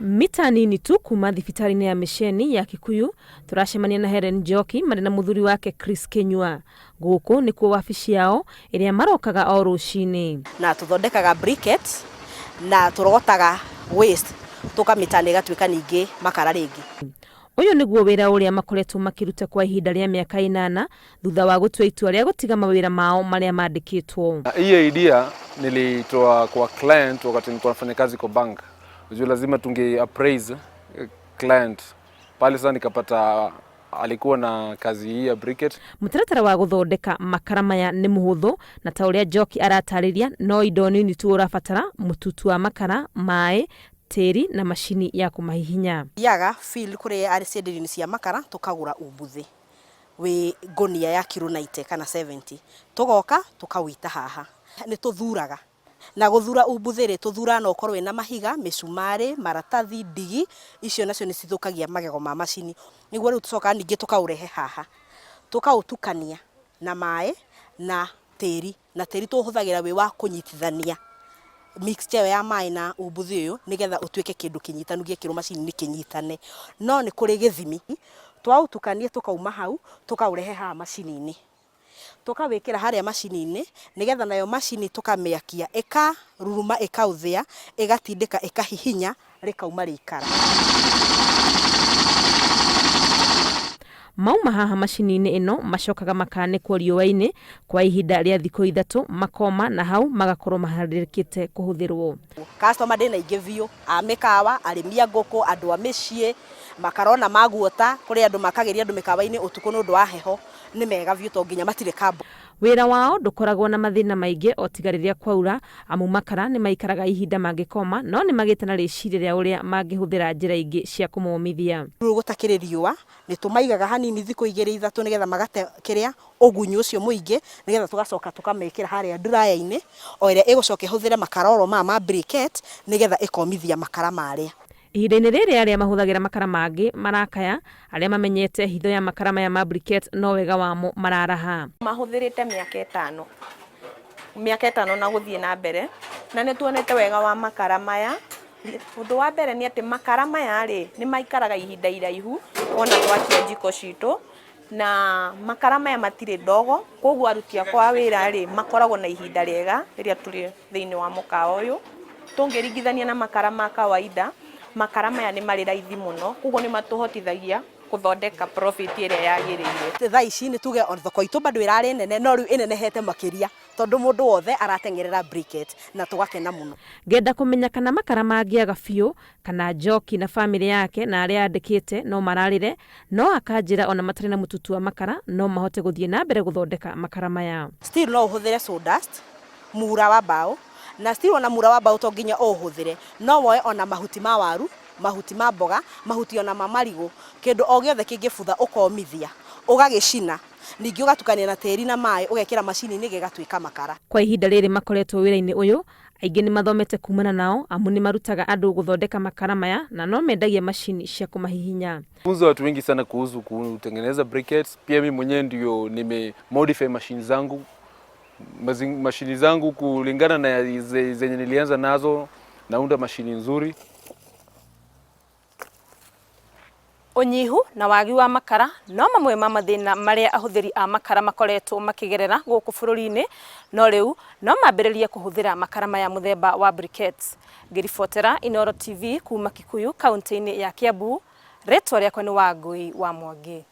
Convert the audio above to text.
Mita nini tu kuma thibitarĩ-inĩ ya mĩceni ya Kikuyu tũracemania na Helen Njoki marĩ na mũthuri wake Chris Kinyua. Gũkũ nĩkuo wabici yao ĩrĩa marokaga o rũcinĩ. Na tũthondekaga briquette na tũrogotaga waste tũkamĩtana ĩgatuĩka ningĩ makara rĩngĩ. Ũyũ nĩguo wĩra ũrĩa makoretwo makĩruta kwa ihinda rĩa mĩaka ĩnana thutha wa gũtua itua rĩa gũtiga mawĩra mao marĩa mandĩkĩtwo. Hii idea nilitoa kwa client wakati nilikuwa nafanya kazi kwa bank. Unajua lazima tunge appraise client pale, sasa nikapata alikuwa na kazi hii ya briquette. Mũtaratara wa gũthondeka makara maya nĩ mũhũthũ na ta ũrĩa Njoki aratarĩria no indo nini tu ũrabatara, mũtutu wa makara, maĩ, tĩri na macini ya kũmahihinya. Thiaga field kũrĩa arĩ cienderio-inĩ cia makara tũkagũra umbuthĩ wĩ ngũnia ya kiro 90 kana 70, tũgoka tũkawĩita haha. Nĩ tũthuraga na gũthura umbuthĩ rĩ, tũthuraga no ũkorwo wĩna mahiga, mĩcumarĩ, maratathi, ndigi, icio nacio nĩ cithũkagia magego ma macini. Nĩguo rĩu tũcokaga ningĩ tũkaũrehe haha, tũkaũtukania na maĩ na tĩri, na tĩri tũũhũthagĩra wĩ wa kũnyitithania mixture ĩyo ya maĩ na umbuthĩ ũyũ nĩgetha ũtuĩke kĩndũ kĩnyitanu gĩekĩrwo macini-inĩ kĩnyitane. No nĩ kũrĩ gĩthimi, twaũtukania tũkauma hau tũkaũrehe haha macini-inĩ. Tũkawĩkĩra harĩa macini-inĩ nĩgetha nayo macini tũkamĩakia ĩkaruruma ĩkaũthĩa ĩgatindĩka ĩkahihinya rĩkauma rĩikara. Mauma haha macini-inĩ ĩno macokaga makanĩkwo riũa-inĩ kwa ihinda rĩa thikũ ithatũ makoma na hau magakorwo maharĩrĩkĩte kũhũthĩrwo. Customer ndĩna aingĩ biũ a mĩkawa, arĩmi a ngũkũ, andũ a mĩciĩ, makara ona ma guota, kũrĩ andũ makagĩria andũ mĩkawa-inĩ ũtukũ nĩ ũndũ wa heho, nĩ mega biũ to nginya matirĩ carbon. Wĩra wao ndũkoragwo na mathĩna maingĩ o tiga rĩrĩa kwaura, amu makara nĩ maikaraga ihinda mangĩkoma, no nĩ magĩte na rĩciria rĩa ũrĩa mangĩhũthĩra njĩra ingĩ cia kũmomithia. Rĩu gũtakĩrĩ riũa, nĩ tũmaigaga hanini thikũ igĩrĩ ithatũ nĩgetha magate kĩrĩa, ũgunyu ũcio mũingĩ, nĩgetha tũgacoka tũkamekĩra harĩa dryer-inĩ, o ĩrĩa ĩgũcoka ĩhũthĩre makara oro maya ma briquette, nĩgetha ĩkomithia makara marĩa. Ihinda-inĩ rĩrĩ arĩa mahũthagĩra makara mangĩ marakaya, arĩa mamenyete hitho ya makara maya ma briquette no wega wamo mararaha. Mahũthĩrĩte mĩaka ĩtano, mĩaka ĩtano na gũthiĩ na mbere, na nĩ tuonete wega wa makara maya. Ũndũ wa mbere nĩ atĩ makara maya rĩ, nĩ maikaraga ihinda iraihu wona twakia njiko citũ, na makara maya matirĩ ndogo, koguo aruti akwa a wĩra rĩ, makoragwo na ihinda rĩega rĩrĩa tũrĩ thĩinĩ wa mũkawa ũyũ. Tũngĩringithania na makara ma kawaida, makara maya nĩ marĩ raithi mũno, koguo nĩ matũhotithagia gũthondeka profit ĩrĩa yagĩrĩire. Thaa ici nĩ tuge thoko itũ bado ĩrarĩ nene no rĩu ĩnenehete makĩria tondũ mũndũ wothe arateng'erera briquette na tũgakena mũno. Ngenda kũmenya kana makara mangĩaga biũ, kana Njoki na famĩlĩ yake na arĩa andĩkĩte no mararĩre, no akanjĩra ona matarĩ na mũtutu wa makara no mahote gũthiĩ na mbere gũthondeka makara maya. Still no ũhũthĩre sawdust, mura wa mbaũ, na still ona mura wa mbaũ to nginya ũũhũthĩre, no woe ona mahuti ma waru, mahuti ma mboga, mahuti ona ma marigũ, kĩndũ o gĩothe kĩngĩbutha ũkomithia, ũgagĩcina, ningĩ ũgatukania na tĩri na maĩ ũgekĩra macini-inĩ gĩgatuĩka makara. Kwa ihinda rĩrĩ makoretwo wĩra-inĩ ũyũ, aingĩ nĩ mathomete kumana nao amu nĩ marutaga andũ gũthondeka makara maya na no mendagia macini cia kũmahihinya. Funza watu wengi sana kuhusu kutengeneza briquettes. Pia mimi mwenyewe ndio nime modify machine zangu mashini zangu kulingana na zenye nilianza nazo, naunda mashini nzuri. Ũnyihu na wagi wa makara no mamwe ma mathĩna marĩa ahũthĩri a makara makoretwo makĩgerera gũkũ bũrũri-inĩ, no rĩu no mambĩrĩrie kũhũthĩra makara maya mũthemba wa briquettes. Ngĩribotera Inooro TV kuma Kikuyu kaunti-inĩ ya Kiambu, rĩtwa rĩakwa nĩ Wangũi wa Mwangi.